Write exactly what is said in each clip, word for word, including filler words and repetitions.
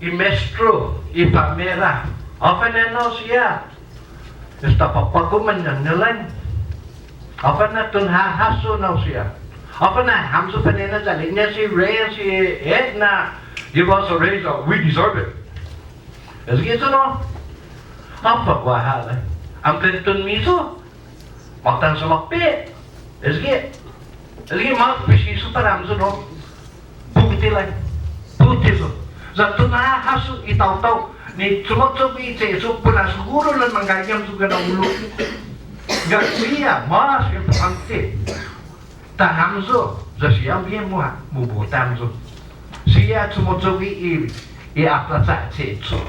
I maestro, i fa'mera. Håfa na enao siha? Esta på'go manñañalan. Håfa na tunha' hasso enao siha? Håfa na hamyo fanenao ya ilek-ña si Reyes, si Edna, give us a raise, uh, we deserve it. Estague' yu' no? Håfa guaha, eh? An Clinton-miyu. Måtan sa' lokkue'. Estague'. Estague' mås presisu para hamyo, no? Put i lai. Put i su. Ya tunha' hasso i taotao ni chumo'cho'gue i che'cho' para u na'siguru na manggaige hamyo ginen na ulu. Guaha siha mås impottånte. Ta hamyo, ya siha un biahi mu ha-, mu buta hamyo. Siha chumo'cho'gue i, i aplacha che'cho'.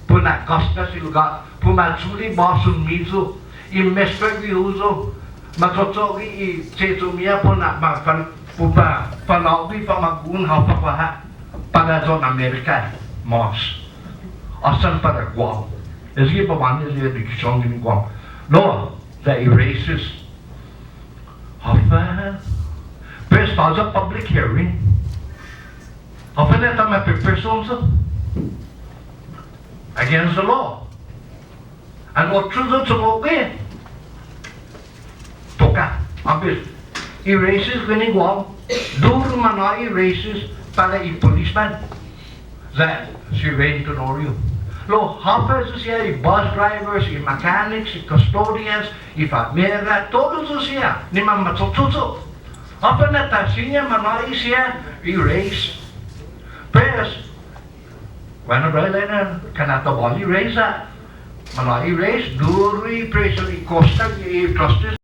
Para u na'gåsgas i lugåt, para u na'chule' båson-miyu, i mestregue yu', macho'cho'gue i che'cho'-miha para u na'ma fan-, para u na'fa'nå'gue i famagu'on håfa guaha, para ayu na Amerika, mås. Åsan para Guam. Estague' para u na'e i education ginen Guam. No, that erases. Håfa. Pues, håfa public hearing. Håfa na ta ma pe-, persons against the law. An otro yu' chumo'gue. Tåka. Ambes. I raises ginen Guam. Duru manå'i raises para i policeman. That si Rey Tenorio. Lao, håfa ayu siha i bus drivers, i mechanics, i custodians, i fa'mera, todu ayu siha, ni manmacho'cho' yu'. Håfa na ta siña manå'i siha i raise. Pues, bueno, bro, ilek-ña, kana' ta båli raise, ah. Manå'i raise, duru i presio i kosta, i costes.